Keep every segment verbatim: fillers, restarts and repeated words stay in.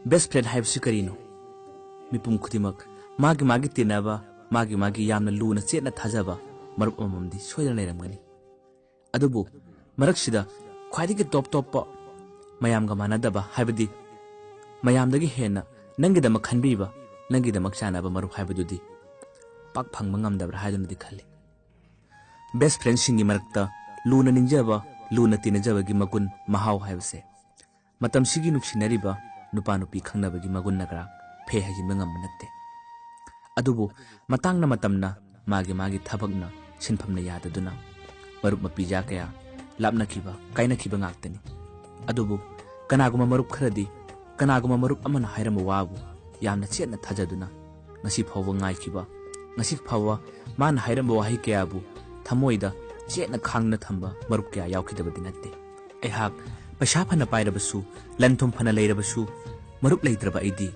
Best friend ꯍꯥꯏꯕꯁꯤ ꯀꯔꯤꯅꯣ? ꯃꯤꯄꯨꯝ ꯈꯨꯗꯤꯡꯃꯛ ꯃꯥꯒꯤ ꯃꯥꯒꯤ ꯇꯤꯟꯅꯕ, ꯃꯥꯒꯤ ꯃꯥꯒꯤ ꯌꯥꯝꯅ ꯂꯨꯅ ꯆꯦꯠꯅ ꯊꯥꯖꯕ ꯃꯔꯨꯞ ꯑꯃꯃꯝꯗꯤ ꯁꯣꯏꯗꯅ ꯂꯩꯔꯝꯒꯅꯤ꯫ ꯑꯗꯨꯕꯨ ꯃꯔꯛꯁꯤꯗ ꯈ꯭ꯋꯥꯏꯗꯒꯤ ꯇꯣꯞ ꯇꯣꯞꯄ, ꯃꯌꯥꯝꯒ ꯃꯥꯟꯅꯗꯕ, ꯍꯥꯏꯕꯗꯤ ꯃꯌꯥꯝꯗꯒꯤ ꯍꯦꯟꯅ ꯅꯪꯒꯤꯗꯃꯛ ꯈꯟꯕꯤꯕ, ꯅꯪꯒꯤꯗꯃꯛ ꯆꯥꯟꯅꯕ ꯃꯔꯨꯞ ꯍꯥꯏꯕꯗꯨꯗꯤ ꯄꯥꯛ ꯐꯪꯕ ꯉꯝꯗꯕ꯭ꯔꯥ ꯍꯥꯏꯗꯨꯅꯗꯤ ꯈꯜꯂꯤ꯫ Best friendꯁꯤꯡꯒꯤ ꯃꯔꯛꯇ ꯂꯨꯅ ꯅꯤꯡꯖꯕ, ꯂꯨꯅ ꯇꯤꯟꯅꯖꯕꯒꯤ ꯃꯒꯨꯟ, ꯃꯍꯥꯎ ꯍꯥꯏꯕꯁꯦ ꯃꯇꯝꯁꯤꯒꯤ ꯅꯨꯡꯁꯤꯅꯔꯤꯕ ꯅꯨꯄꯥ ꯅꯨꯄꯤ ꯈꯪꯅꯕꯒꯤ ꯃꯒꯨꯟꯅ ꯈꯔ ꯐꯦ ꯍꯥꯏꯖꯤꯟꯕ ꯉꯝꯕ ꯅꯠꯇꯦ꯫ ꯑꯗꯨꯕꯨ ꯃꯇꯥꯡꯅ ꯃꯇꯝꯅ, ꯃꯥꯒꯤ ꯃꯥꯒꯤ ꯊꯕꯛꯅ, ꯁꯤꯟꯐꯝꯅ ꯌꯥꯗꯗꯨꯅ ꯃꯔꯨꯞ ꯃꯄꯤꯖꯥ ꯀꯌꯥ ꯂꯥꯞꯅꯈꯤꯕ, ꯀꯥꯏꯅꯈꯤꯕ ꯉꯥꯛꯇꯅꯤ꯫ ꯑꯗꯨꯕꯨ ꯀꯅꯥꯒꯨꯝꯕ ꯃꯔꯨꯞ ꯈꯔꯗꯤ, ꯀꯅꯥꯒꯨꯝꯕ ꯃꯔꯨꯞ ꯑꯃꯅ ꯍꯥꯏꯔꯝꯕ ꯋꯥꯕꯨ ꯌꯥꯝꯅ ꯆꯦꯠꯅ ꯊꯥꯖꯗꯨꯅ ꯉꯁꯤ ꯐꯥꯎꯕ ꯉꯥꯏꯈꯤꯕ, ꯉꯁꯤ ꯐꯥꯎꯕ ꯃꯥꯅ ꯍꯥꯏꯔꯝꯕ ꯋꯥꯍꯩ ꯀꯌꯥꯕꯨ ꯊꯃꯣꯏꯗ ꯆꯦꯠꯅ ꯈꯥꯡꯗꯨꯅ ꯊꯝꯕ ꯃꯔꯨꯞ ꯀꯌꯥ ꯌꯥꯎꯈꯤꯗꯕꯗꯤ ꯅꯠꯇꯦ꯫ ꯑꯩꯍꯥꯛ ꯄꯩꯁꯥ ꯐꯅ ꯄꯥꯏꯔꯕꯁꯨ, ꯂꯟ ꯊꯨꯝ ꯐꯅ ꯂꯩꯔꯕꯁꯨ, ꯃꯔꯨꯞ ꯂꯩꯇ꯭ꯔꯕ ꯑꯩꯗꯤ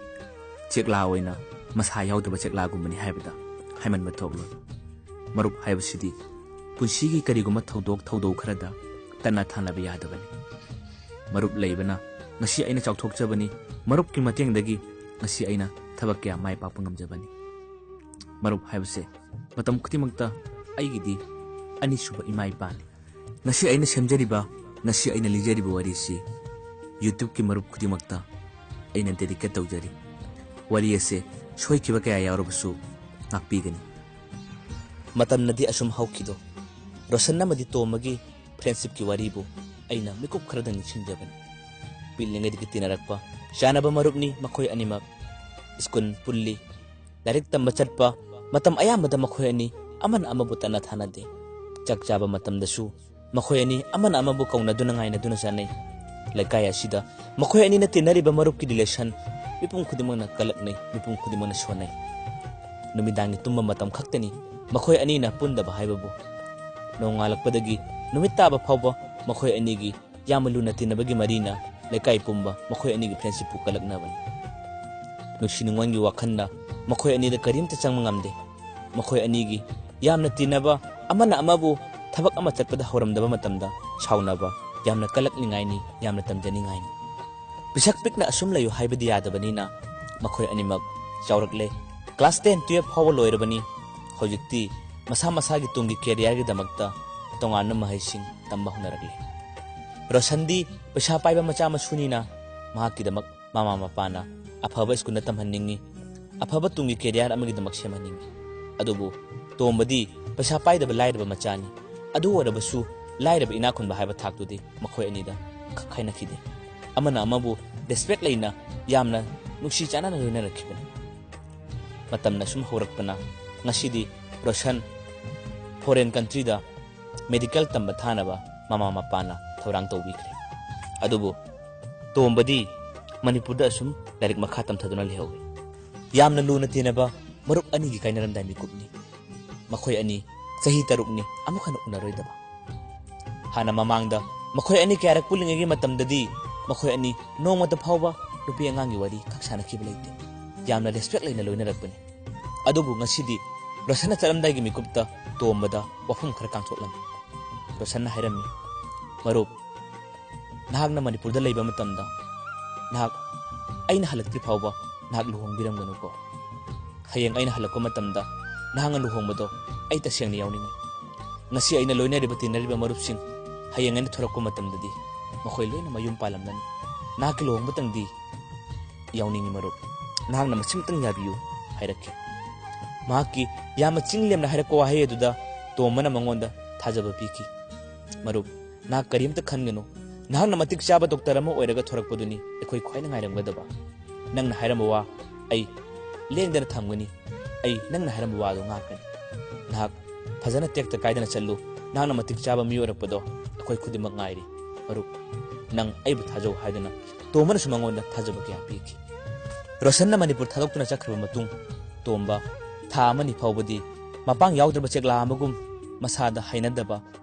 ꯆꯦꯛꯂꯥ ꯑꯣꯏꯅ ꯃꯁꯥ ꯌꯥꯎꯗꯕ ꯆꯦꯛꯂꯥꯒꯨꯝꯕꯅꯤ ꯍꯥꯏꯕꯗ ꯍꯥꯏꯃꯟꯕ ꯊꯣꯛꯂꯣꯏ꯫ ꯃꯔꯨꯞ ꯍꯥꯏꯕꯁꯤꯗꯤ ꯄꯨꯟꯁꯤꯒꯤ ꯀꯔꯤꯒꯨꯝꯕ ꯊꯧꯗꯣꯛ ꯊꯧꯗꯧ ꯈꯔꯗ ꯇꯠꯅ ꯊꯥꯅꯕ ꯌꯥꯗꯕꯅꯤ꯫ ꯃꯔꯨꯞ ꯂꯩꯕꯅ ꯉꯁꯤ ꯑꯩꯅ ꯆꯥꯎꯊꯣꯛꯆꯕꯅꯤ, ꯃꯔꯨꯞꯀꯤ ꯃꯇꯦꯡꯗꯒꯤ ꯉꯁꯤ ꯑꯩꯅ ꯊꯕꯛ ꯀꯌꯥ ꯃꯥꯏ ꯄꯥꯛꯄ ꯉꯝꯖꯕꯅꯤ꯫ ꯃꯔꯨꯞ ꯍꯥꯏꯕꯁꯦ ꯃꯇꯝ ꯈꯨꯗꯤꯡꯃꯛꯇ ꯑꯩꯒꯤꯗꯤ ꯑꯅꯤꯁꯨꯕ ꯏꯃꯥ ꯏꯄꯥꯅꯤ꯫ ꯉꯁꯤ ꯑꯩꯅ ꯁꯦꯝꯖꯔꯤꯕ, ꯉꯁꯤ ꯑꯩꯅ ꯂꯤꯖꯔꯤꯕ ꯋꯥꯔꯤꯁꯤ YouTubeꯀꯤ ꯃꯔꯨꯞ ꯈꯨꯗꯤꯡꯃꯛꯇ ꯑꯩꯅ dedicate ꯇꯧꯖꯔꯤ꯫ ꯋꯥꯔꯤ ꯑꯁꯦ ꯁꯣꯏꯈꯤꯕ ꯀꯌꯥ ꯌꯥꯎꯔꯕꯁꯨ ꯉꯥꯛꯄꯤꯒꯅꯤ꯫ ꯃꯇꯝꯅꯗꯤ ꯑꯁꯨꯝ ꯍꯧꯈꯤꯗꯣ, ꯔꯣꯁꯟ ꯑꯃꯗꯤ ꯇꯣꯝꯕꯒꯤ friendshipꯀꯤ ꯋꯥꯔꯤꯕꯨ ꯑꯩꯅ ꯃꯤꯀꯨꯞ ꯈꯔꯗꯪ ꯅꯤꯡꯁꯤꯡꯖꯕꯅꯤ꯫ ꯄꯤꯛꯂꯤꯉꯩꯗꯒꯤ ꯇꯤꯟꯅꯔꯛꯄ ꯆꯥꯟꯅꯕ ꯃꯔꯨꯞꯅꯤ ꯃꯈꯣꯏ ꯑꯅꯤꯃꯛ꯫ ꯁ꯭ꯀꯨꯜ ꯄꯨꯜꯂꯤ, ꯂꯥꯏꯔꯤꯛ ꯇꯝꯕ ꯆꯠꯄ, ꯃꯇꯝ ꯑꯌꯥꯝꯕꯗ ꯃꯈꯣꯏ ꯑꯅꯤ ꯑꯃꯅ ꯑꯃꯕꯨ ꯇꯠꯅ ꯊꯥꯅꯗꯦ꯫ ꯆꯥꯛ ꯆꯥꯕ ꯃꯇꯝꯗꯁꯨ ꯃꯈꯣꯏ ꯑꯅꯤ ꯑꯃꯅ ꯑꯃꯕꯨ ꯀꯧꯅꯗꯨꯅ ꯉꯥꯏꯅꯗꯨꯅ ꯆꯥꯅꯩ꯫ ꯂꯩꯀꯥꯏ ꯑꯁꯤꯗ ꯃꯈꯣꯏ ꯑꯅꯤꯅ ꯇꯤꯟꯅꯔꯤꯕ ꯃꯔꯨꯞꯀꯤ relation ꯃꯤꯄꯨꯝ ꯈꯨꯗꯤꯡꯃꯛꯅ ꯀꯂꯛꯅꯩ, ꯃꯤꯄꯨꯝ ꯈꯨꯗꯤꯡꯃꯛꯅ ꯁꯣꯟꯅꯩ꯫ ꯅꯨꯃꯤꯗꯥꯡꯒꯤ ꯇꯨꯝꯕ ꯃꯇꯝ ꯈꯛꯇꯅꯤ ꯃꯈꯣꯏ ꯑꯅꯤꯅ ꯄꯨꯟꯗꯕ ꯍꯥꯏꯕꯕꯨ꯫ ꯅꯣꯡꯉꯥꯜꯂꯛꯄꯗꯒꯤ ꯅꯨꯃꯤꯠ ꯇꯥꯕ ꯐꯥꯎꯕ ꯃꯈꯣꯏ ꯑꯅꯤꯒꯤ ꯌꯥꯝꯅ ꯂꯨꯅ ꯇꯤꯟꯅꯕꯒꯤ ꯃꯔꯤꯅ ꯂꯩꯀꯥꯏ ꯄꯨꯝꯕ ꯃꯈꯣꯏ ꯑꯅꯤꯒꯤ friendshipꯄꯨ ꯀꯜꯂꯛꯅꯕꯅꯤ꯫ ꯅꯨꯡꯁꯤ ꯅꯨꯡꯉꯣꯟꯒꯤ ꯋꯥꯈꯜꯅ ꯃꯈꯣꯏ ꯑꯅꯤꯗ ꯀꯔꯤꯝꯇ ꯆꯪꯕ ꯉꯝꯗꯦ꯫ ꯃꯈꯣꯏ ꯑꯅꯤꯒꯤ ꯌꯥꯝꯅ ꯇꯤꯟꯅꯕ, ꯑꯃꯅ ꯑꯃꯕꯨ ꯊꯕꯛ ꯑꯃ ꯆꯠꯄꯗ ꯍꯧꯔꯝꯗꯕ ꯃꯇꯝꯗ ꯁꯥꯎꯅꯕ ꯌꯥꯝꯅ ꯀꯜꯂꯛꯅꯤꯡꯉꯥꯏꯅꯤ, ꯌꯥꯝꯅ ꯇꯝꯖꯅꯤꯡꯉꯥꯏꯅꯤ꯫ ꯄꯤꯁꯛ ꯄꯤꯛꯅ ꯑꯁꯨꯝ ꯂꯩꯌꯨ ꯍꯥꯏꯕꯗꯤ ꯌꯥꯗꯕꯅꯤꯅ ꯃꯈꯣꯏ ꯑꯅꯤꯃꯛ ꯆꯥꯎꯔꯛꯂꯦ꯫ ꯀ꯭ꯂꯥꯁ ꯇꯦꯟ, ꯇꯨꯌꯦꯜꯐ ꯐꯥꯎꯕ ꯂꯣꯏꯔꯕꯅꯤ꯫ ꯍꯧꯖꯤꯛꯇꯤ ꯃꯁꯥ ꯃꯁꯥꯒꯤ ꯇꯨꯡꯒꯤ ꯀꯦꯔꯤꯌꯔꯒꯤꯗꯃꯛꯇ ꯇꯣꯉꯥꯟꯕ ꯃꯍꯩꯁꯤꯡ ꯇꯝꯕ ꯍꯧꯅꯔꯛꯂꯦ꯫ ꯔꯣꯁꯟꯗꯤ ꯄꯩꯁꯥ ꯄꯥꯏꯕ ꯃꯆꯥ ꯃꯁꯨꯅꯤꯅ ꯃꯍꯥꯛꯀꯤꯗꯃꯛ ꯃꯃꯥ ꯃꯄꯥꯅ ꯑꯐꯕ ꯁ꯭ꯀꯨꯜꯗ ꯇꯝꯍꯟꯅꯤꯡꯏ, ꯑꯐꯕ ꯇꯨꯡꯒꯤ ꯀꯦꯔꯤꯌꯔ ꯑꯃꯒꯤꯗꯃꯛ ꯁꯦꯝꯍꯟꯅꯤꯡꯏ꯫ ꯑꯗꯨꯕꯨ ꯇꯣꯝꯕꯗꯤ ꯄꯩꯁꯥ ꯄꯥꯏꯗꯕ ꯂꯥꯏꯔꯕ ꯃꯆꯥꯅꯤ꯫ ꯑꯗꯨ ꯑꯣꯏꯔꯕꯁꯨ ꯂꯥꯏꯔꯕ ꯏꯅꯥꯛ ꯈꯨꯟꯕ ꯍꯥꯏꯕ ꯊꯥꯛꯇꯨꯗꯤ ꯃꯈꯣꯏ ꯑꯅꯤꯗ ꯈꯛ ꯈꯥꯏꯅꯈꯤꯗꯦ꯫ ꯑꯃꯅ ꯑꯃꯕꯨ ꯔꯦꯁꯄꯦꯛ ꯂꯩꯅ ꯌꯥꯝꯅ ꯅꯨꯡꯁꯤ ꯆꯥꯟꯅꯅ ꯂꯣꯏꯅꯔꯛꯈꯤꯕꯅꯤ꯫ ꯃꯇꯝꯅ ꯁꯨꯝ ꯍꯧꯔꯛꯄꯅ ꯉꯁꯤꯗꯤ ꯔꯣꯁꯟ ꯐꯣꯔꯦꯟ ꯀꯟꯇ꯭ꯔꯤꯗ ꯃꯦꯗꯤꯀꯦꯜ ꯇꯝꯕ ꯊꯥꯅꯕ ꯃꯃꯥ ꯃꯄꯥꯅ ꯊꯧꯔꯥꯡ ꯇꯧꯕꯤꯈ꯭ꯔꯦ꯫ ꯑꯗꯨꯕꯨ ꯇꯣꯝꯕꯗꯤ ꯃꯅꯤꯄꯨꯔꯗ ꯑꯁꯨꯝ ꯂꯥꯏꯔꯤꯛ ꯃꯈꯥ ꯇꯝꯊꯗꯨꯅ ꯂꯩꯍꯧꯏ꯫ ꯌꯥꯝꯅ ꯂꯨꯅ ꯇꯤꯟꯅꯕ ꯃꯔꯨꯞ ꯑꯅꯤꯒꯤ ꯀꯥꯏꯅꯔꯝꯗꯥꯏ ꯃꯤꯀꯨꯞꯅꯤ꯫ ꯃꯈꯣꯏ ꯑꯅꯤ ꯆꯍꯤ ꯇꯔꯨꯛꯅꯤ ꯑꯃꯨꯛ ꯍꯟꯅ ꯎꯅꯔꯣꯏꯗꯕ꯫ ꯍꯥꯟꯅ ꯃꯃꯥꯡꯗ ꯃꯈꯣꯏ ꯑꯅꯤ ꯀꯌꯥꯔꯛ ꯄꯨꯜꯂꯤꯉꯩꯒꯤ ꯃꯇꯝꯗꯗꯤ ꯃꯈꯣꯏ ꯑꯅꯤ ꯅꯣꯡꯃꯇ ꯐꯥꯎꯕ ꯅꯨꯄꯤ ꯑꯉꯥꯡꯒꯤ ꯋꯥꯔꯤ ꯈꯛ ꯁꯥꯟꯅꯈꯤꯕ ꯂꯩꯇꯦ꯫ ꯌꯥꯝꯅ ꯔꯦꯁꯄꯦꯛ ꯂꯩꯅ ꯂꯣꯏꯅꯔꯛꯄꯅꯤ꯫ ꯑꯗꯨꯕꯨ ꯉꯁꯤꯗꯤ ꯔꯣꯁꯟꯅ ꯆꯠꯂꯝꯗꯥꯏꯒꯤ ꯃꯤꯀꯨꯞꯇ ꯇꯣꯝꯕꯗ ꯋꯥꯐꯝ ꯈꯔ ꯀꯥꯡꯊꯣꯛꯂꯝꯃꯤ꯫ ꯔꯣꯁꯟꯅ ꯍꯥꯏꯔꯝꯃꯤ, "ꯃꯔꯨꯞ, ꯅꯍꯥꯛꯅ ꯃꯅꯤꯄꯨꯔꯗ ꯂꯩꯕ ꯃꯇꯝꯗ ꯅꯍꯥꯛ ꯑꯩꯅ ꯍꯜꯂꯛꯇ꯭ꯔꯤ ꯐꯥꯎꯕ ꯅꯍꯥꯛ ꯂꯨꯍꯣꯡꯕꯤꯔꯝꯒꯅꯨꯀꯣ꯫ ꯍꯌꯦꯡ ꯑꯩꯅ ꯍꯜꯂꯛꯄ ꯃꯇꯝꯗ ꯅꯍꯥꯛꯅ ꯂꯨꯍꯣꯡꯕꯗꯣ ꯑꯩ ꯇꯁꯦꯡꯅ ꯌꯥꯎꯅꯤꯡꯉꯤ꯫ ꯉꯁꯤ ꯑꯩꯅ ꯂꯣꯏꯅꯔꯤꯕ ꯇꯤꯟꯅꯔꯤꯕ ꯃꯔꯨꯞꯁꯤꯡ ꯍꯌꯦꯡ ꯑꯩꯅ ꯊꯣꯔꯛꯄ ꯃꯇꯝꯗꯗꯤ ꯃꯈꯣꯏ ꯂꯣꯏꯅ ꯃꯌꯨꯝ ꯄꯥꯜꯂꯝꯂꯅꯤ꯫ ꯅꯍꯥꯛꯀꯤ ꯂꯨꯍꯣꯡꯕꯇꯪꯗꯤ ꯌꯥꯎꯅꯤꯡꯉꯤ ꯃꯔꯨꯞ꯫ ꯅꯍꯥꯛꯅ ꯃꯁꯤꯃꯇꯪ ꯌꯥꯕꯤꯌꯨ" ꯍꯥꯏꯔꯛꯈꯤ꯫ ꯃꯍꯥꯛꯀꯤ ꯌꯥꯝꯅ ꯆꯤꯡ ꯂꯦꯝꯅ ꯍꯥꯏꯔꯛꯄ ꯋꯥꯍꯩ ꯑꯗꯨꯗ ꯇꯣꯝꯕꯅ ꯃꯉꯣꯟꯗ ꯊꯥꯖꯕ ꯄꯤꯈꯤ꯫ "ꯃꯔꯨꯞ, ꯅꯍꯥꯛ ꯀꯔꯤꯝꯇ ꯈꯟꯒꯅꯨ꯫ ꯅꯍꯥꯛꯅ ꯃꯇꯤꯛ ꯆꯥꯕ ꯗꯣꯛꯇꯔ ꯑꯃ ꯑꯣꯏꯔꯒ ꯊꯣꯔꯛꯄꯗꯨꯅꯤ ꯑꯩꯈꯣꯏ ꯈ꯭ꯋꯥꯏꯅ ꯉꯥꯏꯔꯝꯒꯗꯕ꯫ ꯅꯪꯅ ꯍꯥꯏꯔꯝꯕ ꯋꯥ ꯑꯩ ꯂꯦꯡꯗꯅ ꯊꯝꯒꯅꯤ꯫ ꯑꯩ ꯅꯪꯅ ꯍꯥꯏꯔꯝꯕ ꯋꯥꯗꯨ ꯉꯥꯛꯀꯅꯤ꯫ ꯅꯍꯥꯛ ꯐꯖꯅ ꯇꯦꯛꯇ ꯀꯥꯏꯗꯅ ꯆꯠꯂꯨ꯫ ꯅꯍꯥꯛꯅ ꯃꯇꯤꯛ ꯆꯥꯕ ꯃꯤ ꯑꯣꯏꯔꯛꯄꯗꯣ ꯑꯩꯈꯣꯏ ꯈꯨꯗꯤꯡꯃꯛ ꯉꯥꯏꯔꯤ꯫ ꯃꯔꯨꯞ, ꯅꯪ ꯑꯩꯕꯨ ꯊꯥꯖꯧ" ꯍꯥꯏꯗꯨꯅ ꯇꯣꯝꯕꯅꯁꯨ ꯃꯉꯣꯟꯗ ꯊꯥꯖꯕ ꯀꯌꯥ ꯄꯤꯈꯤ꯫ ꯔꯣꯁꯟꯅ ꯃꯅꯤꯄꯨꯔ ꯊꯥꯗꯣꯛꯇꯨꯅ ꯆꯠꯈ꯭ꯔꯕ ꯃꯇꯨꯡ ꯇꯣꯝꯕ ꯊꯥ ꯑꯃꯅꯤ ꯐꯥꯎꯕꯗꯤ ꯃꯄꯥꯡ ꯌꯥꯎꯗ꯭ꯔꯕ ꯆꯦꯛꯂꯥ ꯑꯃꯒꯨꯝ ꯃꯁꯥꯗ ꯍꯩꯅꯗꯕ,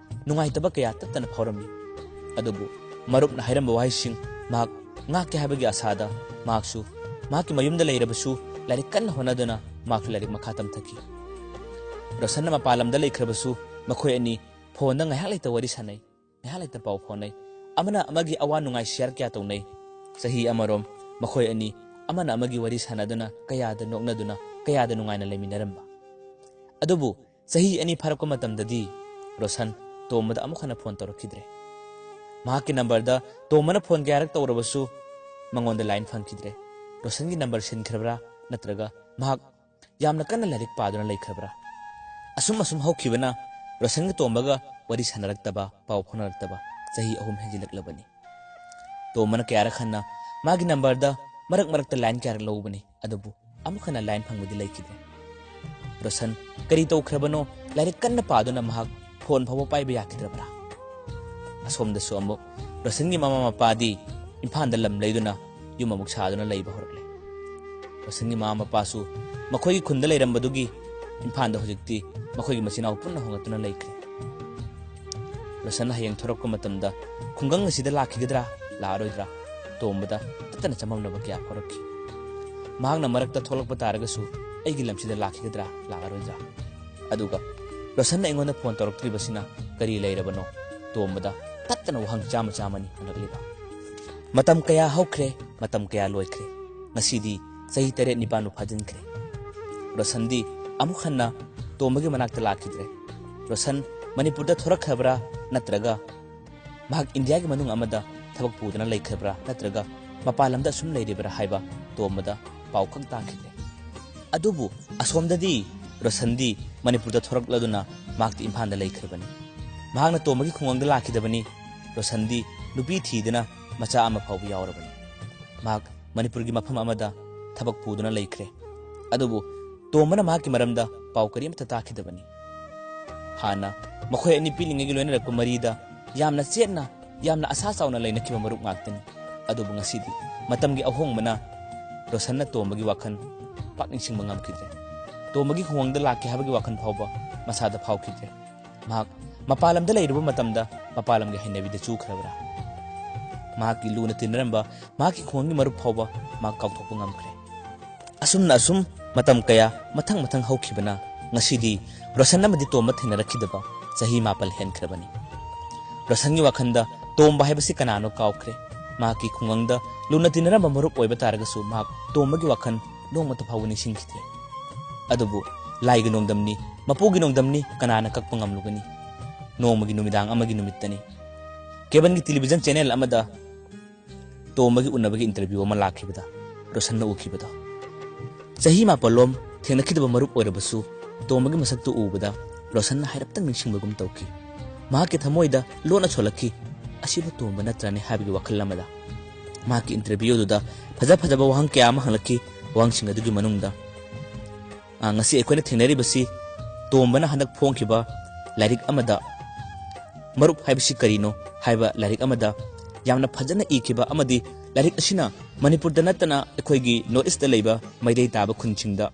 ꯅꯨꯡꯉꯥꯏꯇꯕ ꯀꯌꯥ ꯇꯠꯇꯅ ꯐꯥꯎꯔꯝꯃꯤ꯫ ꯑꯗꯨꯕꯨ ꯃꯔꯨꯞꯅ ꯍꯥꯏꯔꯝꯕ ꯋꯥꯍꯩꯁꯤꯡ ꯃꯍꯥꯛ ꯉꯥꯛꯀꯦ ꯍꯥꯏꯕꯒꯤ ꯑꯁꯥꯗ ꯃꯍꯥꯛꯁꯨ ꯃꯍꯥꯛꯀꯤ ꯃꯌꯨꯝꯗ ꯂꯩꯔꯕꯁꯨ ꯂꯥꯏꯔꯤꯛ ꯀꯟꯅ ꯍꯣꯠꯅꯗꯨꯅ ꯃꯍꯥꯛꯁꯨ ꯂꯥꯏꯔꯤꯛ ꯃꯈꯥ ꯇꯝꯊꯈꯤ꯫ ꯔꯣꯁꯟꯅ ꯃꯄꯥꯟ ꯂꯝꯗ ꯂꯩꯈ꯭ꯔꯕꯁꯨ ꯃꯈꯣꯏ ꯑꯅꯤ ꯐꯣꯟꯗ ꯉꯥꯏꯍꯥꯛ ꯂꯩꯇ ꯋꯥꯔꯤ ꯁꯥꯟꯅꯩ, ꯉꯥꯏꯍꯥꯛ ꯂꯩꯇ ꯄꯥꯎ ꯐꯥꯎꯅꯩ꯫ ꯑꯃꯅ ꯑꯃꯒꯤ ꯑꯋꯥ ꯅꯨꯡꯉꯥꯏ ꯁꯤꯌꯔ ꯀꯌꯥ ꯇꯧꯅꯩ꯫ ꯆꯍꯤ ꯑꯃꯔꯣꯝ ꯃꯈꯣꯏ ꯑꯅꯤ ꯑꯃꯅ ꯑꯃꯒꯤ ꯋꯥꯔꯤ ꯁꯥꯟꯅꯗꯨꯅ, ꯀꯌꯥꯗ ꯅꯣꯛꯅꯗꯨꯅ, ꯀꯌꯥꯗ ꯅꯨꯡꯉꯥꯏꯅ ꯂꯩꯃꯤꯟꯅꯔꯝꯕ꯫ ꯑꯗꯨꯕꯨ ꯆꯍꯤ ꯑꯅꯤ ꯐꯥꯔꯛꯄ ꯃꯇꯝꯗꯗꯤ ꯔꯣꯁꯟ ꯇꯣꯝꯕꯗ ꯑꯃꯨꯛ ꯍꯟꯅ ꯐꯣꯟ ꯇꯧꯔꯛꯈꯤꯗ꯭ꯔꯦ꯫ ꯃꯍꯥꯛꯀꯤ ꯅꯝꯕꯔꯗ ꯇꯣꯝꯕꯅ ꯐꯣꯟ ꯀꯌꯥꯔꯛ ꯇꯧꯔꯕꯁꯨ ꯃꯉꯣꯟꯗ ꯂꯥꯏꯟ ꯐꯪꯈꯤꯗ꯭ꯔꯦ꯫ ꯔꯣꯁꯟꯒꯤ ꯅꯝꯕꯔ ꯁꯤꯟꯈ꯭ꯔꯕ꯭ꯔꯥ, ꯅꯠꯇ꯭ꯔꯒ ꯃꯍꯥꯛ ꯌꯥꯝꯅ ꯀꯟꯅ ꯂꯥꯏꯔꯤꯛ ꯄꯥꯗꯨꯅ ꯂꯩꯈ꯭ꯔꯕ꯭ꯔꯥ? ꯑꯁꯨꯝ ꯑꯁꯨꯝ ꯍꯧꯈꯤꯕꯅ ꯔꯣꯁꯟꯒ ꯇꯣꯝꯕꯒ ꯋꯥꯔꯤ ꯁꯥꯟꯅꯔꯛꯇꯕ, ꯄꯥꯎ ꯐꯥꯎꯅꯔꯛꯇꯕ ꯆꯍꯤ ꯑꯍꯨꯝ ꯍꯦꯟꯖꯤꯜꯂꯛꯂꯕꯅꯤ꯫ ꯇꯣꯝꯕꯅ ꯀꯌꯥꯔꯛ ꯍꯟꯅ ꯃꯥꯒꯤ ꯅꯝꯕꯔꯗ ꯃꯔꯛ ꯃꯔꯛꯇ ꯂꯥꯏꯟ ꯀꯌꯥꯔꯛ ꯂꯧꯕꯅꯤ, ꯑꯗꯨꯕꯨ ꯑꯃꯨꯛ ꯍꯟꯅ ꯂꯥꯏꯟ ꯐꯪꯕꯗꯤ ꯂꯩꯈꯤꯗ꯭ꯔꯦ꯫ ꯔꯣꯁꯟ ꯀꯔꯤ ꯇꯧꯈ꯭ꯔꯕꯅꯣ? ꯂꯥꯏꯔꯤꯛ ꯀꯟꯅ ꯄꯥꯗꯨꯅ ꯃꯍꯥꯛ ꯐꯣꯟ ꯐꯥꯎꯕ ꯄꯥꯏꯕ ꯌꯥꯈꯤꯗ꯭ꯔꯕ꯭ꯔꯥ? ꯑꯁꯣꯝꯗꯁꯨ ꯑꯃꯨꯛ ꯔꯣꯁꯟꯒꯤ ꯃꯃꯥ ꯃꯄꯥꯗꯤ ꯏꯝꯐꯥꯜꯗ ꯂꯝ ꯂꯩꯗꯨꯅ ꯌꯨꯝ ꯑꯃꯨꯛ ꯁꯥꯗꯨꯅ ꯂꯩꯕ ꯍꯧꯔꯛꯂꯦ꯫ ꯔꯣꯁꯟꯒꯤ ꯃꯃꯥ ꯃꯄꯥꯁꯨ ꯃꯈꯣꯏꯒꯤ ꯈꯨꯟꯗ ꯂꯩꯔꯝꯕꯗꯨꯒꯤ ꯏꯝꯐꯥꯜꯗ ꯍꯧꯖꯤꯛꯇꯤ ꯃꯈꯣꯏꯒꯤ ꯃꯆꯤꯟ ꯃꯅꯥꯎ ꯄꯨꯟꯅ ꯍꯣꯡꯂꯛꯇꯨꯅ ꯂꯩꯈ꯭ꯔꯦ꯫ ꯔꯣꯁꯟ ꯍꯌꯦꯡ ꯊꯣꯔꯛꯄ ꯃꯇꯝꯗ ꯈꯨꯡꯒꯪ ꯑꯁꯤꯗ ꯂꯥꯛꯈꯤꯒꯗ꯭ꯔꯥ, ꯂꯥꯛꯑꯔꯣꯏꯗ꯭ꯔꯥ? ꯇꯣꯝꯕꯗ ꯇꯠꯇꯅ ꯆꯃꯝꯅꯕ ꯀꯌꯥ ꯐꯥꯎꯔꯛꯈꯤ꯫ ꯃꯍꯥꯛꯅ ꯃꯔꯛꯇ ꯊꯣꯛꯂꯛꯄ ꯇꯥꯔꯒꯁꯨ ꯑꯩꯒꯤ ꯂꯝꯁꯤꯗ ꯂꯥꯛꯈꯤꯒꯗ꯭ꯔꯥ, ꯂꯥꯛꯑꯔꯣꯏꯗ꯭ꯔꯥ? ꯑꯗꯨꯒ ꯔꯣꯁꯟꯅ ꯑꯩꯉꯣꯟꯗ ꯐꯣꯟ ꯇꯧꯔꯛꯇ꯭ꯔꯤꯕꯁꯤꯅ ꯀꯔꯤ ꯂꯩꯔꯕꯅꯣ? ꯇꯣꯝꯕꯗ ꯇꯠꯇꯅ ꯋꯥꯍꯪ ꯆꯥꯝꯃ ꯆꯥꯝꯃꯅꯤ ꯍꯪꯂꯛꯂꯤꯕ꯫ ꯃꯇꯝ ꯀꯌꯥ ꯍꯧꯈ꯭ꯔꯦ, ꯃꯇꯝ ꯀꯌꯥ ꯂꯣꯏꯈ꯭ꯔꯦ꯫ ꯉꯁꯤꯗꯤ ꯆꯍꯤ ꯇꯔꯦꯠ ꯅꯤꯄꯥꯟꯕꯨ ꯐꯥꯖꯤꯟꯈ꯭ꯔꯦ꯫ ꯔꯣꯁꯟꯗꯤ ꯑꯃꯨꯛ ꯍꯟꯅ ꯇꯣꯝꯕꯒꯤ ꯃꯅꯥꯛꯇ ꯂꯥꯛꯈꯤꯗ꯭ꯔꯦ꯫ ꯔꯣꯁꯟ ꯃꯅꯤꯄꯨꯔꯗ ꯊꯣꯔꯛꯈ꯭ꯔꯕ꯭ꯔꯥ, ꯅꯠꯇ꯭ꯔꯒ ꯃꯍꯥꯛ ꯏꯟꯗꯤꯌꯥꯒꯤ ꯃꯅꯨꯡ ꯑꯃꯗ ꯊꯕꯛ ꯄꯨꯗꯨꯅ ꯂꯩꯈ꯭ꯔꯕ꯭ꯔꯥ, ꯅꯠꯇ꯭ꯔꯒ ꯃꯄꯥꯟ ꯂꯝꯗ ꯑꯁꯨꯝ ꯂꯩꯔꯤꯕ꯭ꯔꯥ ꯍꯥꯏꯕ ꯇꯣꯝꯕꯗ ꯄꯥꯎ ꯈꯛ ꯇꯥꯈꯤꯗ꯭ꯔꯦ꯫ ꯑꯗꯨꯕꯨ ꯑꯁꯣꯝꯗꯗꯤ ꯔꯣꯁꯟꯗꯤ ꯃꯅꯤꯄꯨꯔꯗ ꯊꯣꯔꯛꯂꯗꯨꯅ ꯃꯍꯥꯛꯇꯤ ꯏꯝꯐꯥꯜꯗ ꯂꯩꯈ꯭ꯔꯕꯅꯤ꯫ ꯃꯍꯥꯛꯅ ꯇꯣꯝꯕꯒꯤ ꯈꯨꯡꯒꯪꯗ ꯂꯥꯛꯈꯤꯗꯕꯅꯤ꯫ ꯔꯣꯁꯟꯗꯤ ꯅꯨꯄꯤ ꯊꯤꯗꯨꯅ ꯃꯆꯥ ꯑꯃ ꯐꯥꯎꯕ ꯌꯥꯎꯔꯕꯅꯤ꯫ ꯃꯍꯥꯛ ꯃꯅꯤꯄꯨꯔꯒꯤ ꯃꯐꯝ ꯑꯃꯗ ꯊꯕꯛ ꯄꯨꯗꯨꯅ ꯂꯩꯈ꯭ꯔꯦ꯫ ꯑꯗꯨꯕꯨ ꯇꯣꯝꯕꯅ ꯃꯍꯥꯛꯀꯤ ꯃꯔꯝꯗ ꯄꯥꯎ ꯀꯔꯤꯃꯠꯇ ꯇꯥꯈꯤꯗꯕꯅꯤ꯫ ꯍꯥꯟꯅ ꯃꯈꯣꯏ ꯑꯅꯤ ꯄꯤꯛꯂꯤꯉꯩꯒꯤ ꯂꯣꯏꯅꯔꯛꯄ ꯃꯔꯤꯗ ꯌꯥꯝꯅ ꯆꯦꯠꯅ, ꯌꯥꯝꯅ ꯑꯁꯥ ꯆꯥꯎꯅ ꯂꯩꯅꯈꯤꯕ ꯃꯔꯨꯞ ꯉꯥꯛꯇꯅꯤ꯫ ꯑꯗꯨꯕꯨ ꯉꯁꯤꯗꯤ ꯃꯇꯝꯒꯤ ꯑꯍꯣꯡꯕꯅ ꯔꯣꯁꯟꯅ ꯇꯣꯝꯕꯒꯤ ꯋꯥꯈꯜ ꯄꯥꯛ ꯅꯤꯡꯁꯤꯡꯕ ꯉꯝꯈꯤꯗ꯭ꯔꯦ꯫ ꯇꯣꯝꯕꯒꯤ ꯈꯨꯡꯒꯪꯗ ꯂꯥꯛꯀꯦ ꯍꯥꯏꯕꯒꯤ ꯋꯥꯈꯜ ꯐꯥꯎꯕ ꯃꯁꯥꯗ ꯐꯥꯎꯈꯤꯗ꯭ꯔꯦ꯫ ꯃꯍꯥꯛ ꯃꯄꯥꯟ ꯂꯝꯗ ꯂꯩꯔꯨꯕ ꯃꯇꯝꯗ ꯃꯄꯥꯟ ꯂꯝꯒꯤ ꯍꯩꯅꯕꯤꯗ ꯆꯨꯈ꯭ꯔꯕ꯭ꯔꯥ? ꯃꯍꯥꯛꯀꯤ ꯂꯨꯅ ꯇꯤꯟꯅꯔꯝꯕ ꯃꯍꯥꯛꯀꯤ ꯈꯨꯡꯒꯪꯒꯤ ꯃꯔꯨꯞ ꯐꯥꯎꯕ ꯃꯍꯥꯛ ꯀꯥꯎꯊꯣꯛꯄ ꯉꯝꯈ꯭ꯔꯦ꯫ ꯑꯁꯨꯝꯅ ꯑꯁꯨꯝ ꯃꯇꯝ ꯀꯌꯥ ꯃꯊꯪ ꯃꯊꯪ ꯍꯧꯈꯤꯕꯅ ꯉꯁꯤꯗꯤ ꯔꯣꯁꯟ ꯑꯃꯗꯤ ꯇꯣꯝꯕ ꯊꯦꯡꯅꯔꯛꯈꯤꯗꯕ ꯆꯍꯤ ꯃꯥꯄꯜ ꯍꯦꯟꯈ꯭ꯔꯕꯅꯤ꯫ ꯔꯣꯁꯟꯒꯤ ꯋꯥꯈꯜꯗ ꯇꯣꯝꯕ ꯍꯥꯏꯕꯁꯤ ꯀꯅꯥꯅꯣ ꯀꯥꯎꯈ꯭ꯔꯦ꯫ ꯃꯍꯥꯛꯀꯤ ꯈꯨꯡꯒꯪꯗ ꯂꯨꯅ ꯇꯤꯟꯅꯔꯝꯕ ꯃꯔꯨꯞ ꯑꯣꯏꯕ ꯇꯥꯔꯒꯁꯨ, ꯃꯍꯥꯛ ꯇꯣꯝꯕꯒꯤ ꯋꯥꯈꯜ ꯅꯣꯡꯃꯇ ꯐꯥꯎꯕ ꯅꯤꯡꯁꯤꯡꯈꯤꯗꯦ꯫ ꯑꯗꯨꯕꯨ ꯂꯥꯏꯒꯤ ꯅꯣꯡꯗꯝꯅꯤ, ꯃꯄꯨꯒꯤ ꯅꯣꯡꯗꯝꯅꯤ, ꯀꯅꯥꯅ ꯀꯛꯄ ꯉꯝꯂꯨꯒꯅꯤ? ꯅꯣꯡꯃꯒꯤ ꯅꯨꯃꯤꯗꯥꯡ ꯑꯃꯒꯤ ꯅꯨꯃꯤꯠꯇꯅꯤ꯫ ꯀꯦꯕꯜꯒꯤ ꯇꯦꯂꯤꯚꯤꯖꯟ ꯆꯦꯅꯦꯜ ꯑꯃꯗ ꯇꯣꯝꯕꯒꯤ ꯎꯅꯕꯒꯤ ꯏꯟꯇꯔꯚ꯭ꯌꯨ ꯑꯃ ꯂꯥꯛꯈꯤꯕꯗ ꯔꯣꯁꯟꯅ ꯎꯈꯤꯕꯗꯣ, ꯆꯍꯤ ꯃꯥꯄꯜꯂꯣꯝ ꯊꯦꯡꯅꯈꯤꯗꯕ ꯃꯔꯨꯞ ꯑꯣꯏꯔꯕꯁꯨ, ꯇꯣꯝꯕꯒꯤ ꯃꯁꯛꯇꯨ ꯎꯕꯗ ꯔꯣꯁꯟꯅ ꯍꯥꯏꯔꯞꯇꯪ ꯅꯤꯡꯁꯤꯡꯕꯒꯨꯝ ꯇꯧꯈꯤ꯫ ꯃꯍꯥꯛꯀꯤ ꯊꯃꯣꯏꯗ ꯂꯣꯟꯅ ꯁꯣꯜꯂꯛꯈꯤ, "ꯑꯁꯤꯕꯨ ꯇꯣꯝꯕ ꯅꯠꯇ꯭ꯔꯅꯦ?" ꯍꯥꯏꯕꯒꯤ ꯋꯥꯈꯜ ꯑꯃꯗ꯫ ꯃꯍꯥꯛꯀꯤ ꯏꯟꯇꯔꯚ꯭ꯌꯨ ꯑꯗꯨꯗ ꯐꯖ ꯐꯖꯕ ꯋꯥꯍꯪ ꯀꯌꯥ ꯑꯃ ꯍꯪꯂꯛꯈꯤ꯫ ꯋꯥꯍꯪꯁꯤꯡ ꯑꯗꯨꯒꯤ ꯃꯅꯨꯡꯗ, ꯑ, ꯉꯁꯤ ꯑꯩꯈꯣꯏꯅ ꯊꯦꯡꯅꯔꯤꯕꯁꯤ ꯇꯣꯝꯕꯅ ꯍꯟꯗꯛ ꯐꯣꯡꯈꯤꯕ ꯂꯥꯏꯔꯤꯛ ꯑꯃꯗ "ꯃꯔꯨꯞ ꯍꯥꯏꯕꯁꯤ ꯀꯔꯤꯅꯣ" ꯍꯥꯏꯕ ꯂꯥꯏꯔꯤꯛ ꯑꯃꯗ ꯌꯥꯝꯅ ꯐꯖꯅ ꯏꯈꯤꯕ ꯑꯃꯗꯤ ꯂꯥꯏꯔꯤꯛ ꯑꯁꯤꯅ ꯃꯅꯤꯄꯨꯔꯗ ꯅꯠꯇꯅ ꯑꯩꯈꯣꯏꯒꯤ ꯅꯣꯔꯠ ꯏꯁꯇ ꯂꯩꯕ ꯃꯩꯇꯩ ꯇꯥꯕ ꯈꯨꯟꯁꯤꯡꯗ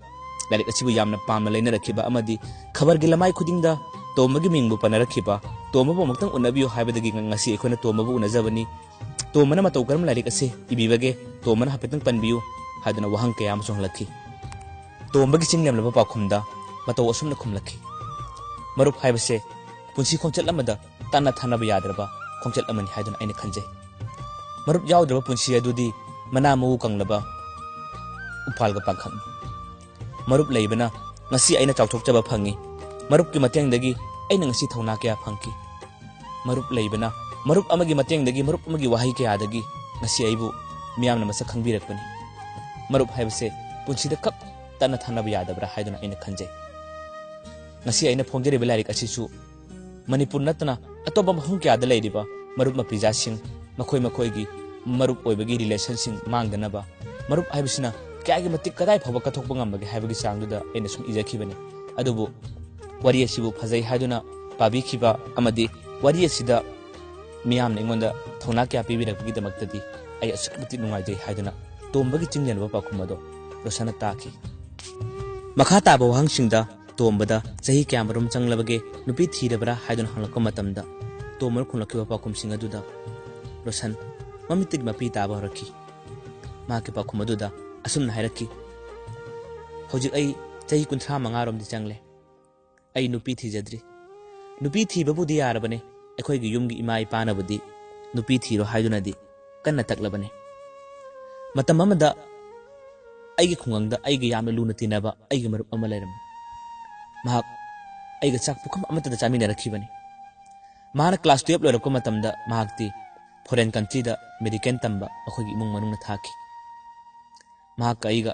ꯂꯥꯏꯔꯤꯛ ꯑꯁꯤꯕꯨ ꯌꯥꯝꯅ ꯄꯥꯝꯅ ꯂꯩꯅꯔꯛꯈꯤꯕ ꯑꯃꯗꯤ ꯈꯕꯔꯒꯤ ꯂꯃꯥꯏ ꯈꯨꯗꯤꯡꯗ ꯇꯣꯝꯕꯒꯤ ꯃꯤꯡꯕꯨ ꯄꯟꯅꯔꯛꯈꯤꯕ, "ꯇꯣꯝꯕꯕꯨ ꯑꯃꯨꯛꯇꯪ ꯎꯅꯕꯤꯌꯨ" ꯍꯥꯏꯕꯗꯒꯤ ꯉꯁꯤ ꯑꯩꯈꯣꯏꯅ ꯇꯣꯝꯕꯕꯨ ꯎꯅꯖꯕꯅꯤ꯫ "ꯇꯣꯝꯕꯅ ꯃꯇꯧ ꯀꯔꯝꯕ ꯂꯥꯏꯔꯤꯛ ꯑꯁꯤ ꯏꯕꯤꯕꯒꯦ? ꯇꯣꯝꯕꯅ ꯍꯥꯏꯐꯦꯠꯇꯪ ꯄꯟꯕꯤꯌꯨ" ꯍꯥꯏꯗꯨꯅ ꯋꯥꯍꯪ ꯀꯌꯥ ꯑꯃꯁꯨ ꯍꯪꯂꯛꯈꯤ꯫ ꯇꯣꯝꯕꯒꯤ ꯆꯤꯡ ꯂꯦꯝꯂꯕ ꯄꯥꯎꯈꯨꯝꯗ ꯃꯇꯧ ꯑꯁꯨꯝꯅ ꯈꯨꯝꯂꯛꯈꯤ: "ꯃꯔꯨꯞ ꯍꯥꯏꯕꯁꯦ ꯄꯨꯟꯁꯤ ꯈꯣꯡꯆꯠ ꯑꯃꯗ ꯇꯠꯅ ꯊꯥꯅꯕ ꯌꯥꯗ꯭ꯔꯕ ꯈꯣꯡꯆꯠ ꯑꯃꯅꯤ ꯍꯥꯏꯗꯨꯅ ꯑꯩꯅ ꯈꯟꯖꯩ꯫ ꯃꯔꯨꯞ ꯌꯥꯎꯗ꯭ꯔꯕ ꯄꯨꯟꯁꯤ ꯑꯗꯨꯗꯤ ꯃꯅꯥ ꯃꯎ ꯀꯪꯂꯕ ꯎꯄꯥꯜꯒ ꯄꯥꯡꯈꯛꯅꯤ꯫ ꯃꯔꯨꯞ ꯂꯩꯕꯅ ꯉꯁꯤ ꯑꯩꯅ ꯆꯥꯎꯊꯣꯛꯆꯕ ꯐꯪꯉꯤ꯫ ꯃꯔꯨꯞꯀꯤ ꯃꯇꯦꯡꯗꯒꯤ ꯑꯩꯅ ꯉꯁꯤ ꯊꯧꯅꯥ ꯀꯌꯥ ꯐꯪꯈꯤ꯫ ꯃꯔꯨꯞ ꯂꯩꯕꯅ ꯃꯔꯨꯞ ꯑꯃꯒꯤ ꯃꯇꯦꯡꯗꯒꯤ, ꯃꯔꯨꯞ ꯑꯃꯒꯤ ꯋꯥꯍꯩ ꯀꯌꯥꯗꯒꯤ ꯉꯁꯤ ꯑꯩꯕꯨ ꯃꯤꯌꯥꯝꯅ ꯃꯁꯛ ꯈꯪꯕꯤꯔꯛꯄꯅꯤ꯫ ꯃꯔꯨꯞ ꯍꯥꯏꯕꯁꯦ ꯄꯨꯟꯁꯤꯗ ꯈꯛ ꯇꯠꯅ ꯊꯥꯅꯕ ꯌꯥꯗꯕ꯭ꯔꯥ ꯍꯥꯏꯗꯨꯅ ꯑꯩꯅ ꯈꯟꯖꯩ꯫ ꯉꯁꯤ ꯑꯩꯅ ꯐꯣꯡꯖꯔꯤꯕ ꯂꯥꯏꯔꯤꯛ ꯑꯁꯤꯁꯨ ꯃꯅꯤꯄꯨꯔ ꯅꯠꯇꯅ ꯑꯇꯣꯞꯄ ꯃꯐꯝ ꯀꯌꯥꯗ ꯂꯩꯔꯤꯕ ꯃꯔꯨꯞ ꯃꯄꯤꯖꯥꯁꯤꯡ, ꯃꯈꯣꯏ ꯃꯈꯣꯏꯒꯤ ꯃꯔꯨꯞ ꯑꯣꯏꯕꯒꯤ ꯔꯤꯂꯦꯁꯟꯁꯤꯡ ꯃꯥꯡꯗꯅꯕ, ꯃꯔꯨꯞ ꯍꯥꯏꯕꯁꯤꯅ ꯀꯌꯥꯒꯤ ꯃꯇꯤꯛ ꯀꯗꯥꯏ ꯐꯥꯎꯕ ꯀꯠꯊꯣꯛꯄ ꯉꯝꯕꯒꯦ ꯍꯥꯏꯕꯒꯤ ꯆꯥꯡꯗꯨꯗ ꯑꯩꯅ ꯁꯨꯝ ꯏꯖꯈꯤꯕꯅꯤ꯫ ꯑꯗꯨꯕꯨ ꯋꯥꯔꯤ ꯑꯁꯤꯕꯨ ꯐꯖꯩ ꯍꯥꯏꯗꯨꯅ ꯄꯥꯕꯤꯈꯤꯕ ꯑꯃꯗꯤ ꯋꯥꯔꯤ ꯑꯁꯤꯗ ꯃꯤꯌꯥꯝꯅ ꯑꯩꯉꯣꯟꯗ ꯊꯧꯅꯥ ꯀꯌꯥ ꯄꯤꯕꯤꯔꯛꯄꯒꯤꯗꯃꯛꯇꯗꯤ ꯑꯩ ꯑꯁꯨꯛꯀꯤ ꯃꯇꯤꯛ ꯅꯨꯡꯉꯥꯏꯖꯩ ꯍꯥꯏꯗꯨꯅ ꯇꯣꯝꯕꯒꯤ ꯆꯤꯡ ꯂꯦꯝꯂꯕ ꯄꯥꯎꯈꯨꯝ ꯑꯗꯣ ꯔꯣꯁꯟꯅ ꯇꯥꯈꯤ꯫ ꯃꯈꯥ ꯇꯥꯕ ꯋꯥꯍꯪꯁꯤꯡꯗ ꯇꯣꯝꯕꯗ ꯆꯍꯤ ꯀꯌꯥꯃꯔꯨꯝ ꯆꯪꯂꯕꯒꯦ, ꯅꯨꯄꯤ ꯊꯤꯔꯕ꯭ꯔꯥ ꯍꯥꯏꯗꯨꯅ ꯍꯪꯂꯛꯄ ꯃꯇꯝꯗ, ꯇꯣꯝꯕꯅ ꯈꯨꯝꯂꯛꯈꯤꯕ ꯄꯥꯎꯈꯨꯝꯁꯤꯡ ꯑꯗꯨꯗ ꯔꯣꯁꯟ ꯃꯃꯤꯠꯇꯒꯤ ꯃꯄꯤ ꯇꯥꯕ ꯍꯧꯔꯛꯈꯤ꯫ ꯃꯍꯥꯛꯀꯤ ꯄꯥꯎꯈꯨꯝ ꯑꯗꯨꯗ ꯑꯁꯨꯝꯅ ꯍꯥꯏꯔꯛꯈꯤ: "ꯍꯧꯖꯤꯛ ꯑꯩ ꯆꯍꯤ ꯀꯨꯟꯊ꯭ꯔꯥ ꯃꯉꯥꯔꯣꯝꯗꯤ ꯆꯪꯂꯦ꯫ ꯑꯩ ꯅꯨꯄꯤ ꯊꯤꯖꯗ꯭ꯔꯤ꯫ ꯅꯨꯄꯤ ꯊꯤꯕꯕꯨꯗꯤ ꯌꯥꯔꯕꯅꯦ꯫ ꯑꯩꯈꯣꯏꯒꯤ ꯌꯨꯝꯒꯤ ꯏꯃꯥ ꯏꯄꯥꯅꯕꯨꯗꯤ ꯅꯨꯄꯤ ꯊꯤꯔꯣ ꯍꯥꯏꯗꯨꯅꯗꯤ ꯀꯟꯅ ꯇꯛꯂꯕꯅꯤ꯫ ꯃꯇꯝ ꯑꯃꯗ ꯑꯩꯒꯤ ꯈꯨꯡꯒꯪꯗ ꯑꯩꯒ ꯌꯥꯝꯅ ꯂꯨꯅ ꯇꯤꯟꯅꯕ ꯑꯩꯒꯤ ꯃꯔꯨꯞ ꯑꯃ ꯂꯩꯔꯝꯃꯤ꯫ ꯃꯍꯥꯛ ꯑꯩꯒ ꯆꯥꯛ ꯄꯨꯈꯝ ꯑꯃꯠꯇꯗ ꯆꯥꯃꯤꯟꯅꯔꯛꯈꯤꯕꯅꯤ꯫ ꯃꯍꯥꯛꯅ class twelve ꯂꯣꯏꯔꯛꯄ ꯃꯇꯝꯗ ꯃꯍꯥꯛꯇꯤ foreign countryꯗ medical ꯇꯝꯕ ꯑꯩꯈꯣꯏꯒꯤ ꯏꯃꯨꯡ ꯃꯅꯨꯡꯅ ꯊꯥꯈꯤ꯫ ꯃꯍꯥꯛꯀ ꯑꯩꯒ,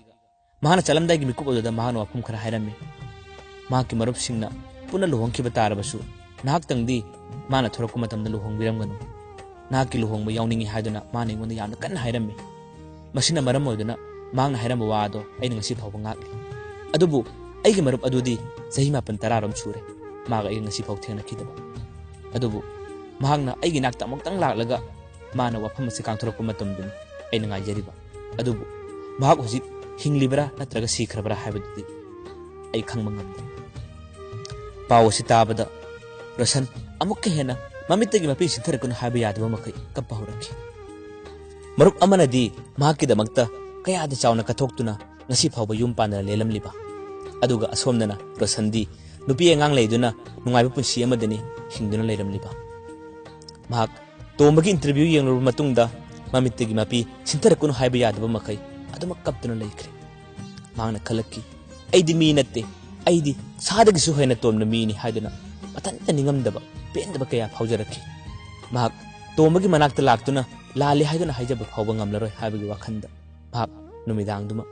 ꯃꯍꯥꯛꯅ ꯆꯠꯂꯝꯗꯥꯏꯒꯤ ꯃꯤꯀꯨꯞ ꯑꯗꯨꯗ ꯃꯍꯥꯛꯅ ꯋꯥꯐꯝ ꯈꯔ ꯍꯥꯏꯔꯝꯃꯤ꯫ ꯃꯍꯥꯛꯀꯤ ꯃꯔꯨꯞꯁꯤꯡꯅ ꯄꯨꯟꯅ ꯂꯨꯍꯣꯡꯈꯤꯕ ꯇꯥꯔꯕꯁꯨ, ꯅꯍꯥꯛꯇꯪꯗꯤ ꯃꯥꯅ ꯊꯣꯔꯛꯄ ꯃꯇꯝꯗ ꯂꯨꯍꯣꯡꯕꯤꯔꯝꯒꯅꯨ꯫ ꯅꯍꯥꯛꯀꯤ ꯂꯨꯍꯣꯡꯕ ꯌꯥꯎꯅꯤꯡꯏ ꯍꯥꯏꯗꯨꯅ ꯃꯥꯅ ꯑꯩꯉꯣꯟꯗ ꯌꯥꯝꯅ ꯀꯟꯅ ꯍꯥꯏꯔꯝꯃꯤ꯫ ꯃꯁꯤꯅ ꯃꯔꯝ ꯑꯣꯏꯗꯨꯅ ꯃꯍꯥꯛꯅ ꯍꯥꯏꯔꯝꯕ ꯋꯥ ꯑꯗꯣ ꯑꯩꯅ ꯉꯁꯤ ꯐꯥꯎꯕ ꯉꯥꯛꯂꯤ꯫ ꯑꯗꯨꯕꯨ ꯑꯩꯒꯤ ꯃꯔꯨꯞ ꯑꯗꯨꯗꯤ ꯆꯍꯤ ꯃꯥꯄꯟ ꯇꯔꯥꯔꯣꯝ ꯁꯨꯔꯦ꯫ ꯃꯥꯒ ꯑꯩꯒ ꯉꯁꯤ ꯐꯥꯎ ꯊꯦꯡꯅꯈꯤꯗꯕ꯫ ꯑꯗꯨꯕꯨ ꯃꯍꯥꯛꯅ ꯑꯩꯒꯤ ꯅꯥꯛꯇ ꯑꯃꯨꯛꯇꯪ ꯂꯥꯛꯂꯒ ꯃꯥꯅ ꯋꯥꯐꯝ ꯑꯁꯤ ꯀꯥꯡꯊꯣꯔꯛꯄ ꯃꯇꯝꯗꯨꯅꯤ ꯑꯩꯅ ꯉꯥꯏꯖꯔꯤꯕ꯫ ꯑꯗꯨꯕꯨ ꯃꯍꯥꯛ ꯍꯧꯖꯤꯛ ꯍꯤꯡꯂꯤꯕ꯭ꯔꯥ ꯅꯠꯇ꯭ꯔꯒ ꯁꯤꯈ꯭ꯔꯕ꯭ꯔꯥ ꯍꯥꯏꯕꯗꯨꯗꯤ ꯑꯩ ꯈꯪꯕ ꯉꯝꯗꯦ꯫ ꯄꯥꯎ ꯑꯁꯤ ꯇꯥꯕꯗ ꯔꯣꯁꯟ ꯑꯃꯨꯛꯀ ꯍꯦꯟꯅ ꯃꯃꯤꯠꯇꯒꯤ ꯃꯄꯤ ꯆꯤꯟꯊꯔꯛꯀꯅꯨ ꯍꯥꯏꯕ ꯌꯥꯗꯕ ꯃꯈꯩ ꯀꯞꯄ ꯍꯧꯔꯛꯈꯤ꯫ ꯃꯔꯨꯞ ꯑꯃꯅꯗꯤ ꯃꯍꯥꯛꯀꯤꯗꯃꯛꯇ ꯀꯌꯥꯗ ꯆꯥꯎꯅ ꯀꯠꯊꯣꯛꯇꯨꯅ ꯉꯁꯤ ꯐꯥꯎꯕ ꯌꯨꯝ ꯄꯥꯟꯗꯅ ꯂꯦꯜꯂꯝꯂꯤꯕ, ꯑꯗꯨꯒ ꯑꯁꯣꯝꯗꯅ ꯔꯣꯁꯟꯗꯤ ꯅꯨꯄꯤ ꯑꯉꯥꯡ ꯂꯩꯗꯨꯅ ꯅꯨꯡꯉꯥꯏꯕ ꯄꯨꯟꯁꯤ ꯑꯃꯗꯅꯤ ꯍꯤꯡꯗꯨꯅ ꯂꯩꯔꯝꯂꯤꯕ꯫ ꯃꯍꯥꯛ ꯇꯣꯝꯕꯒꯤ interview ꯌꯦꯡꯂꯨꯔꯕ ꯃꯇꯨꯡꯗ ꯃꯃꯤꯠꯇꯒꯤ ꯃꯄꯤ ꯆꯤꯟꯊꯔꯛꯀꯅꯨ ꯍꯥꯏꯕ ꯌꯥꯗꯕ ꯃꯈꯩ ꯑꯗꯨꯃꯛ ꯀꯞꯇꯨꯅ ꯂꯩꯈ꯭ꯔꯦ꯫ ꯃꯍꯥꯛꯅ ꯈꯜꯂꯛꯈꯤ, "ꯑꯩꯗꯤ ꯃꯤ ꯅꯠꯇꯦ, ꯑꯩꯗꯤ ꯁꯥꯗꯒꯤꯁꯨ ꯍꯦꯟꯅ ꯇꯣꯝꯅ ꯃꯤꯅꯤ" ꯍꯥꯏꯗꯨꯅ ꯃꯊꯟꯇ ꯅꯤꯡꯉꯝꯗꯕ, ꯄꯦꯟꯗꯕ ꯀꯌꯥ ꯐꯥꯎꯖꯔꯛꯈꯤ꯫ ꯃꯍꯥꯛ ꯇꯣꯝꯕꯒꯤ ꯃꯅꯥꯛꯇ ꯂꯥꯛꯇꯨꯅ ꯂꯥꯜꯂꯤ ꯍꯥꯏꯗꯨꯅ ꯍꯥꯏꯖꯕ ꯐꯥꯎꯕ ꯉꯝꯂꯔꯣꯏ ꯍꯥꯏꯕꯒꯤ ꯋꯥꯈꯜꯗ ꯃꯍꯥꯛ ꯅꯨꯃꯤꯗꯥꯡꯗꯨꯃ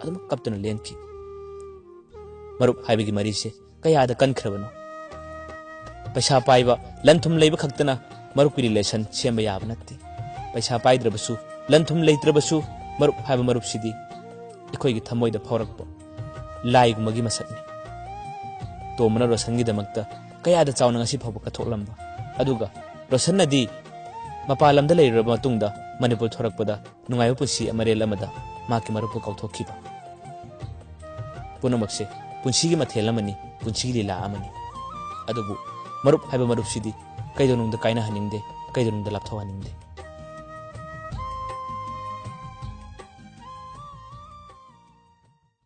ꯑꯗꯨꯃꯛ ꯀꯞꯇꯨꯅ ꯂꯦꯟꯈꯤ꯫ ꯃꯔꯨꯞ ꯍꯥꯏꯕꯒꯤ ꯃꯔꯤꯁꯦ ꯀꯌꯥꯗ ꯀꯟꯈ꯭ꯔꯕꯅꯣ꯫ ꯄꯩꯁꯥ ꯄꯥꯏꯕ, ꯂꯟ ꯊꯨꯝ ꯂꯩꯕ ꯈꯛꯇꯅ ꯃꯔꯨꯞꯀꯤ relation ꯁꯦꯝꯕ ꯌꯥꯕ ꯅꯠꯇꯦ꯫ ꯄꯩꯁꯥ ꯄꯥꯏꯗ꯭ꯔꯕꯁꯨ, ꯂꯟ ꯊꯨꯝ ꯂꯩꯇ꯭ꯔꯕꯁꯨ, ꯃꯔꯨꯞ ꯍꯥꯏꯕ ꯃꯔꯨꯞꯁꯤꯗꯤ ꯑꯩꯈꯣꯏꯒꯤ ꯊꯃꯣꯏꯗ ꯐꯥꯎꯔꯛꯄ ꯂꯥꯏꯒꯨꯝꯕꯒꯤ ꯃꯁꯛꯅꯤ꯫ ꯇꯣꯝꯕꯅ ꯔꯣꯁꯟꯒꯤꯗꯃꯛꯇ ꯀꯌꯥꯗ ꯆꯥꯎꯅ ꯉꯁꯤ ꯐꯥꯎꯕ ꯀꯠꯊꯣꯛꯂꯝꯕ, ꯑꯗꯨꯒ ꯔꯣꯁꯟꯅꯗꯤ ꯃꯄꯥꯟ ꯂꯝꯗ ꯂꯩꯔꯨꯔꯕ ꯃꯇꯨꯡꯗ ꯃꯅꯤꯄꯨꯔ ꯊꯣꯔꯛꯄꯗ ꯅꯨꯡꯉꯥꯏꯕ ꯄꯨꯟꯁꯤ ꯑꯃꯔꯦꯜ ꯑꯃꯗ ꯃꯍꯥꯛꯀꯤ ꯃꯔꯨꯞꯄꯨ ꯀꯥꯎꯊꯣꯛꯈꯤꯕ꯫ ꯄꯨꯝꯅꯃꯛꯁꯦ ꯄꯨꯟꯁꯤꯒꯤ ꯃꯊꯦꯜ ꯑꯃꯅꯤ, ꯄꯨꯟꯁꯤꯒꯤ ꯂꯤꯂꯥ ꯑꯃꯅꯤ꯫ ꯑꯗꯨꯕꯨ ꯃꯔꯨꯞ ꯍꯥꯏꯕ ꯃꯔꯨꯞꯁꯤꯗꯤ ꯀꯩꯗꯧꯅꯨꯡꯗ ꯀꯥꯏꯅꯍꯟꯅꯤꯡꯗꯦ, ꯀꯩꯗꯧꯅꯨꯡꯗ ꯂꯥꯞꯊꯣꯛꯍꯟꯅꯤꯡꯗꯦ꯫